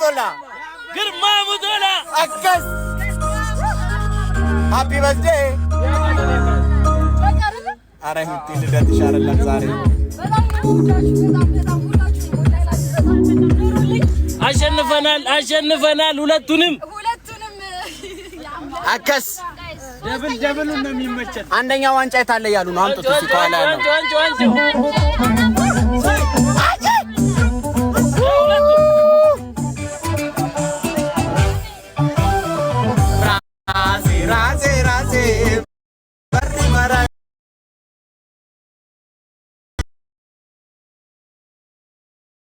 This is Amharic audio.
Tola. ግርማ ሙቶላ። Akkas. Happy birthday. አረ ሂቲ፣ ልደትሽ አይደለም ዛሬ። በጣም ነው የምወዳችሁ። በጣም በጣም ሁላችሁም ወዳላችሁ በጣም ኑሩልኝ። አሸንፈናል፣ አሸንፈናል ሁለቱንም። ሁለቱንም። Akkas. Double double ኡን ነው የሚመቸን። አንደኛ ዋንጫ የታለ እያሉ ነው። አምጡት እስኪ ከኋላ ያለው። ዋንጫ ዋንጫ።